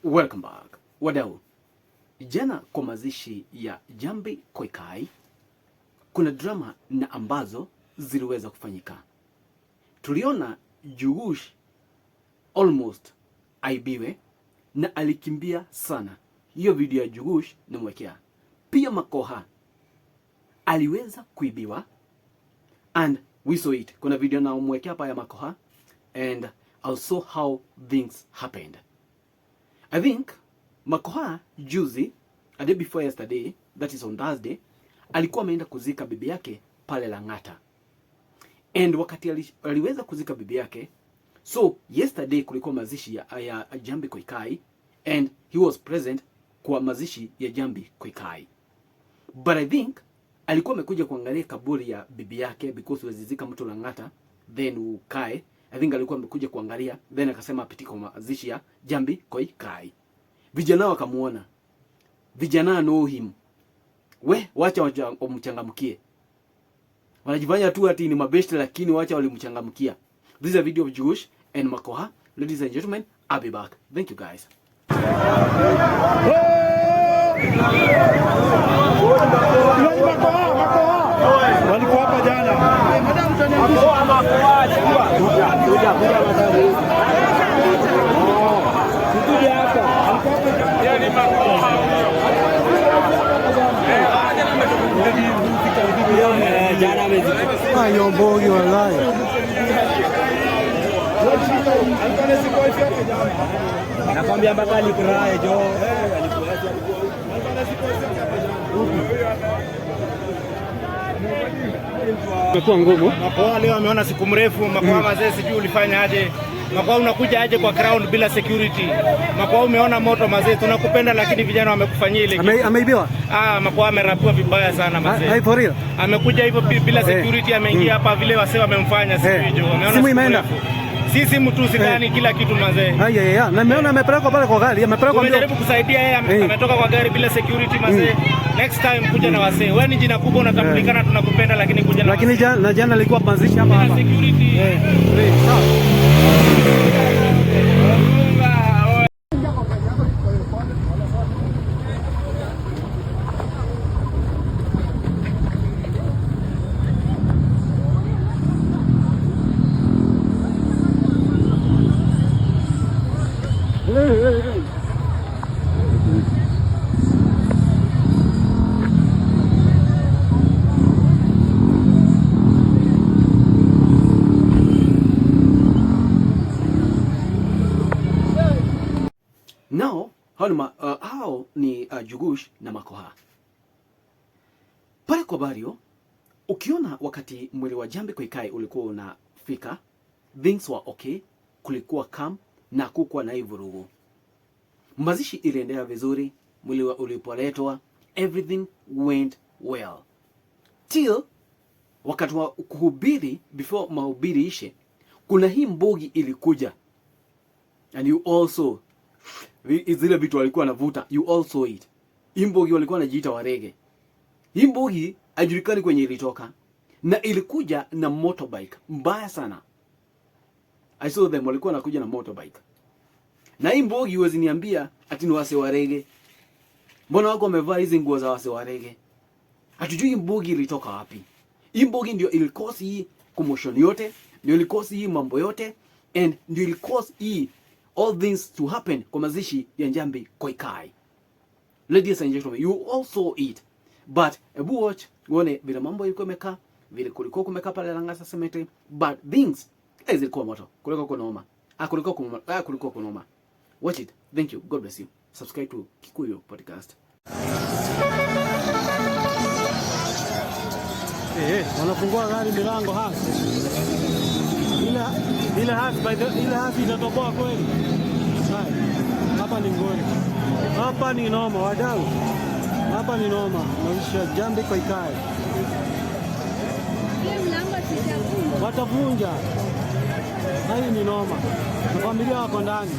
Welcome back. Wadau, jana kwa mazishi ya Njambi Koikai kuna drama na ambazo ziliweza kufanyika. Tuliona Njugush almost aibiwe na alikimbia sana. Hiyo video ya Njugush nimwekea. Pia Makoha aliweza kuibiwa and we saw it. Kuna video namwekea hapa ya Makoha and also how things happened. I think Makoha juzi, a day before yesterday, that is on Thursday, alikuwa ameenda kuzika bibi yake pale Lang'ata. And wakati aliweza kuzika bibi yake, so yesterday kulikuwa mazishi ya Njambi Koikai and he was present kwa mazishi ya Njambi Koikai. But I think alikuwa amekuja kuangalia kaburi ya bibi yake because huwezi zika mtu Lang'ata then ukae. I think alikuwa amekuja kuangalia then akasema apitie kwa mazishi ya Njambi Koikai. Vijana wakamuona. Vijana know him. We, wacha wamchangamkie. Wanajifanya tu ati ni mabeshte lakini wacha walimchangamkia. This is a video of Njugush and Makoha. Ladies and gentlemen, I'll be back. Thank you guys. Walikuwa hapa jana. Mbogi wallahi. Nakwambia mpaka alikurae jo. Imekuwa ngumu. Makoha leo ameona siku mrefu. Makoha mazee, sijui ulifanya aje. Makoha unakuja aje kwa ground bila security? Makoha umeona moto mazee, tunakupenda lakini vijana wamekufanyia ile kitu. Ameibiwa? Ah, Makoha amerapiwa vibaya sana mazee. Hai, for real? Amekuja hivyo bila security, ameingia hapa vile wasee wamemfanya sijui jo. Ameona Simu siku imeenda? mrefu. Si simu tu, sidhani kila kitu mazee. Haya ya, na nimeona amepelekwa pale kwa gari, amepelekwa mbio. Tumejaribu kusaidia yeye, ametoka kwa gari bila security mazee. Next time kuja na wasee. Wewe ni jina kubwa unatambulikana, tunakupenda lakini kuja na Lakini wasee. jana na jana alikuwa mazishi hapa Bila hapa. security. Eh, sawa. Now, hao ni Njugush na Makoha. Pale kwa Bario, ukiona wakati mwili wa Njambi Koikai ulikuwa unafika, things were okay, kulikuwa calm na kukuwa na vurugu. Mazishi iliendelea vizuri, mwili ulipoletwa, everything went well. Till wakati wa kuhubiri, before mahubiri ishe, kuna hii mbogi ilikuja and you also zile vitu walikuwa wanavuta, you also it. Hii mbogi walikuwa wanajiita Warege. Hii mbogi haijulikani kwenye ilitoka na ilikuja na motorbike mbaya sana. I saw them walikuwa wanakuja na motorbike. Na hii mbogi huwezi niambia ati ni wase Warege. Mbona wako wamevaa hizi nguo za wase Warege? Hatujui mbogi ilitoka wapi. Hii mbogi ndio ilicause hii commotion yote, ndio ilicause hii mambo yote and ndio ilicause hii all things to happen kwa mazishi ya Njambi Koikai. Ladies and gentlemen, you all saw it. But ebu watch uone vile mambo ilikuwa imekaa, vile kulikuwa kumekaa pale Lang'ata Cemetery, but things zilikuwa moto. Kulikuwa kunoma. Ah, kulikuwa kunoma. Ah, kulikuwa kunoma. Watch it. Thank you. God bless you. Subscribe to Kikuyu Podcast. Eh, wanafungua gari milango hasa. Ile hasi by the ile hasi itatoboa kweli. Haya. Hapa ni ngori. Hapa ni noma wadau. Hapa ni noma. Mazishi ya Njambi Koikai. Watavunja. Hii ni noma. Na familia wako ndani.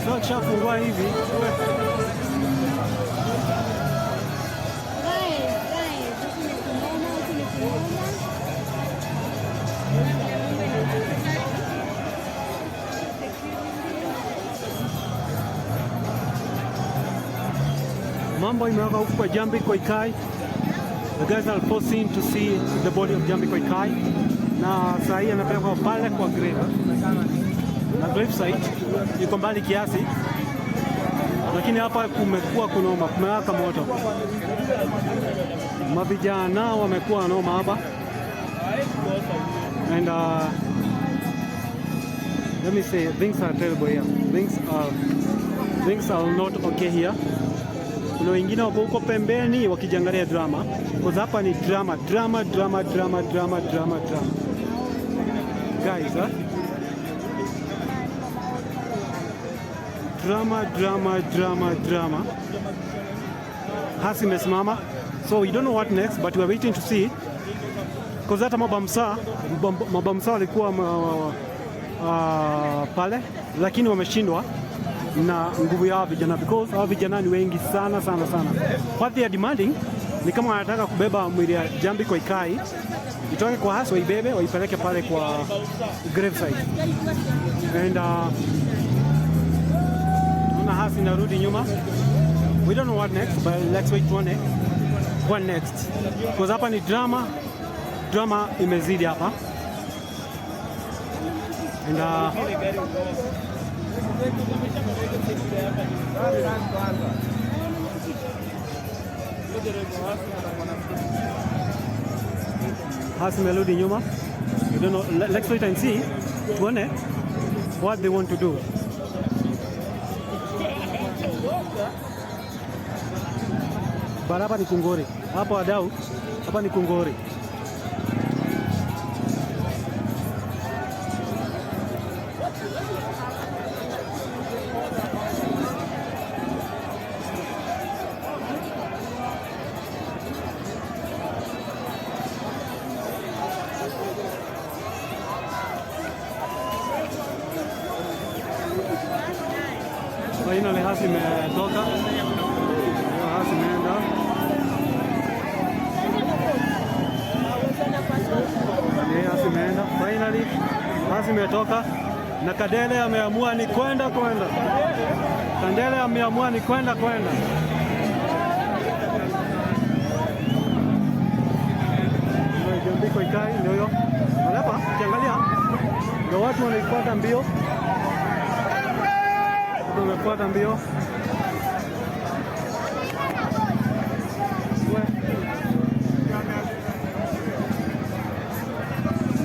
Sasa kishafungua hivi. Guys, guys, huku ni kunoma, huku ni kunoma. Ona vile mambo inakaa. Security. Mambo imewaka huku kwa Njambi Koikai. The guys are forcing to see the body of Njambi Koikai. Na saa hii anapelekwa pale kwa grave. Na grave site iko mbali kiasi, lakini hapa kumekuwa kunoma, kumewaka moto. Mavijana wamekuwa noma hapa. And let me say, things are terrible here. Things are not okay here. Kuna wengine wako huko pembeni wakijiangalia drama, because hapa ni drama, drama, drama, drama, drama, drama, drama. Guys, huh? Drama, drama, drama, drama. Hearse imesimama, so we don't know what next, but we are waiting to see. Because hata mabouncer walikuwa pale, lakini wameshindwa na nguvu ya vijana because hao vijana ni wengi sana sana sana. What they are demanding ni kama wanataka kubeba mwili ya Njambi Koikai itoke kwa hearse, waibebe waipeleke pale kwa gravesite. And naona hearse inarudi nyuma. We don't know what next, but let's wait tuone what next. Because hapa ni drama, drama imezidi hapa. And hearse imerudi nyuma. We don't know. Let's wait and see. Tuone what they want to do. But hapa ni kungori. Hapa wadau, hapa ni kungori. Finally hearse imetoka. Hiyo hearse imeenda. Yeah, hearse imeenda. Finally hearse imetoka na Kadele ameamua ni kwenda kwenda. Kandele ameamua ni kwenda kwenda. Ndio Njambi Koikai ndio hiyo. Na hapa ukiangalia ndio watu wanaifuata mbio. Watu wamefuata mbio. We.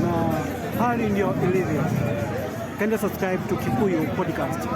Na hali ndio ilivyo. Kindly subscribe to Kikuyu Podcast.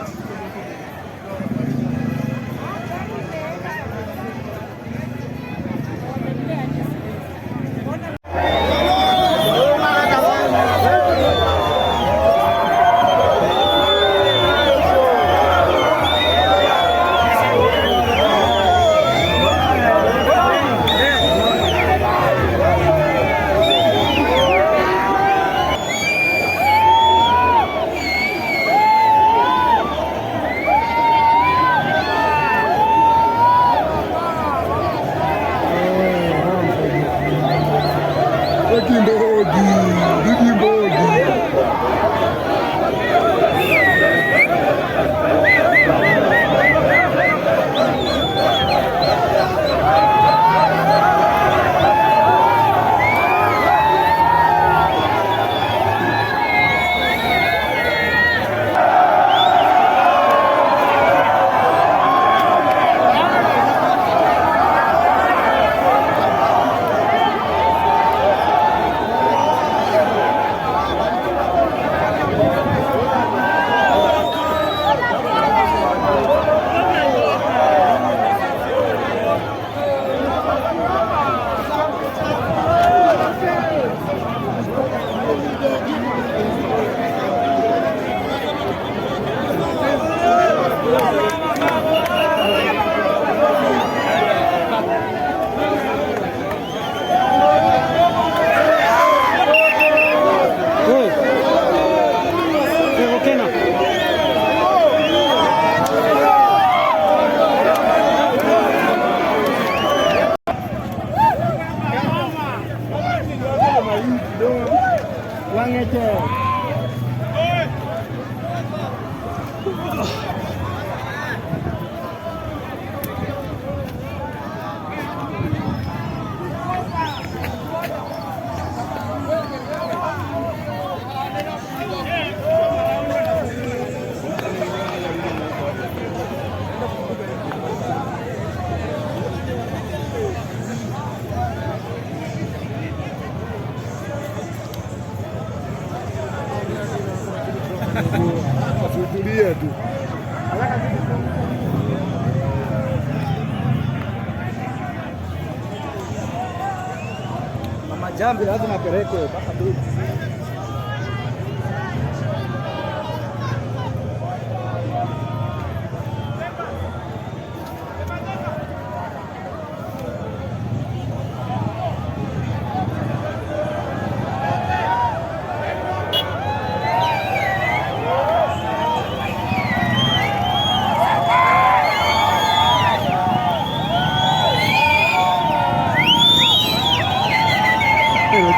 Mama Jambi lazima apelekwe mpaka bei.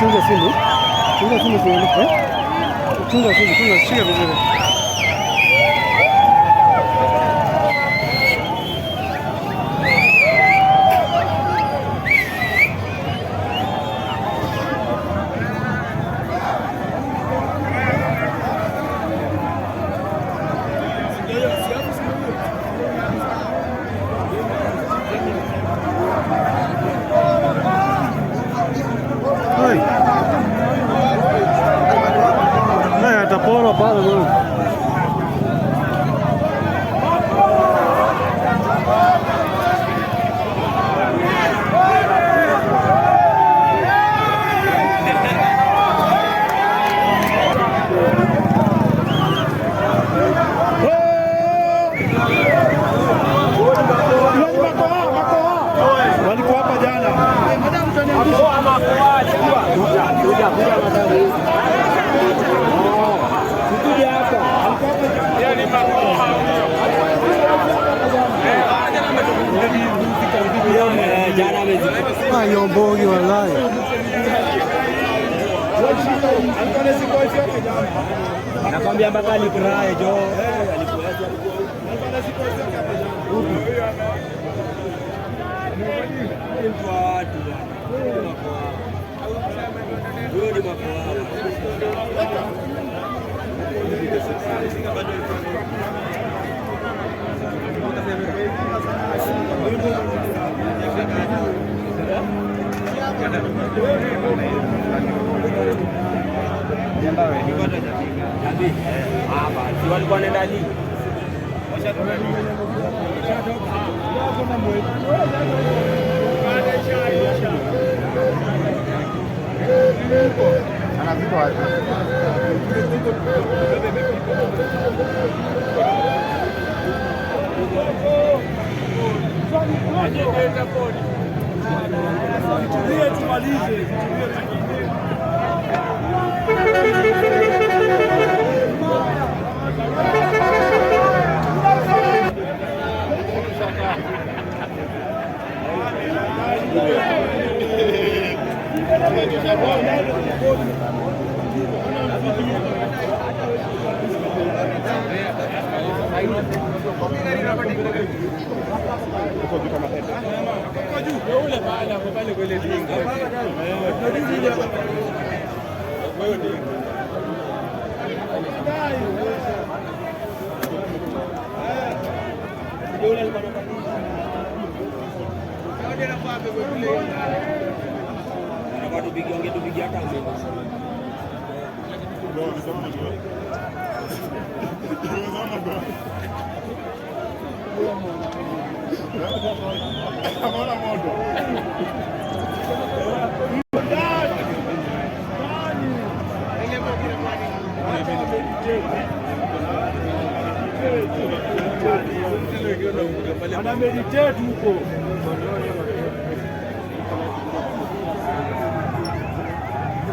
Chunga simu. Chunga simu simu. Eh? Chunga simu, chunga, shika vizuri. Ai. Ai, ataporwa pale bwana. Walikuwa hapa jana. Yombogi wallahi. Nakwambia mpaka alikurae jo. Mtu wa watu bwana. Huyo ni makoa. Si walikuwa wanaenda ligi. Wangetupigia hata mbili. Ana meditate huko.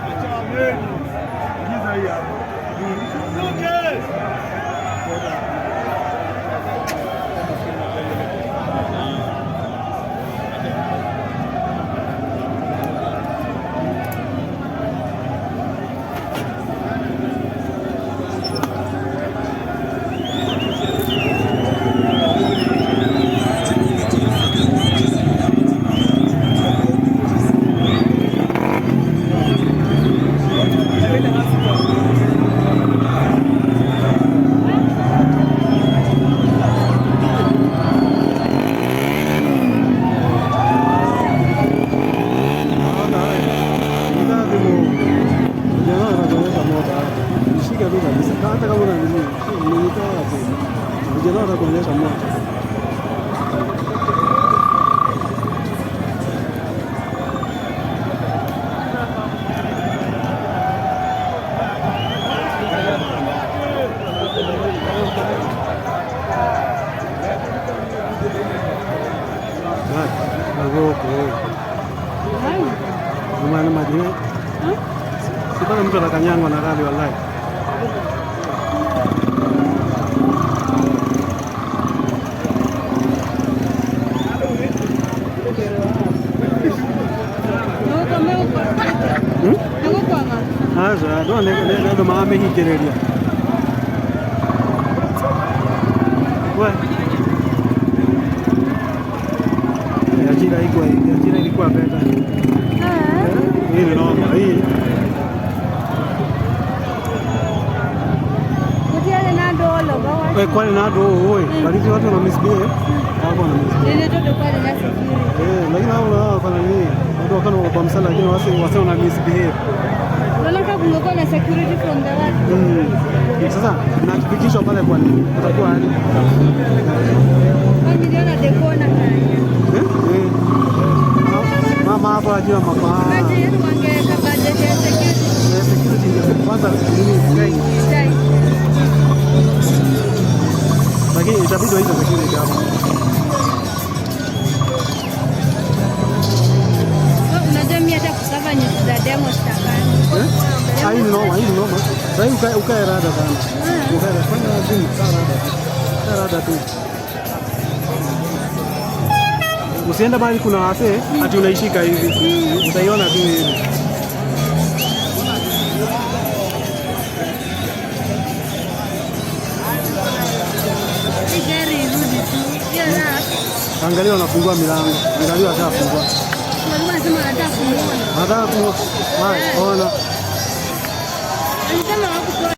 Acha ameni. Giza hii hapa. Okay. Ndio kuonyesha moto. Maana maji sipata mtu anakanyangwa na gari wallahi. Aca ndona nĩ andũ maramĩhingĩrĩria we. Ajira iko, ajira ilikuwa better. Hii ni noma hii. Gũtiarĩ na andũ ologa. We, kwani na andũ ũũ ĩ baridi watu wana misbehave hapo, wana misbehave. Nĩ tondũ kwarĩ na security. Eh, lakini hao nao wana nini, watu wakana kwa msala, lakini wase wana misbehave. Unaona kama kungekuwa na security from the word. Sasa nafikishwa pale kwa nini? Utakuwa aje? Kwa niliona the corner kanya. Eh? Eh. Mama hapo ajira mapaa. Imagine wangeweka budget ya security. Eh, security ndio kwanza nini sky. Tight. Lakini itabidi waite security hapa. So, unajua mimi hata kucover news za demo sitafanya. Eh? Ah, hii ni noma, hii ni noma. Sasa hii ukae rada sana. Ukae rada, fanya lazima kaa rada. Kaa rada tu. Usiende bali kuna wase ati unaishika hivi. Utaiona tu hivi. Hii gari irudi tu. Hiyo raha. Angalia wanafungua milango. Angalia washafungua. Walikuwa wanasema wanataka kumuona. Wanataka kumuona. Haya, ona. Alisema hawakutoa.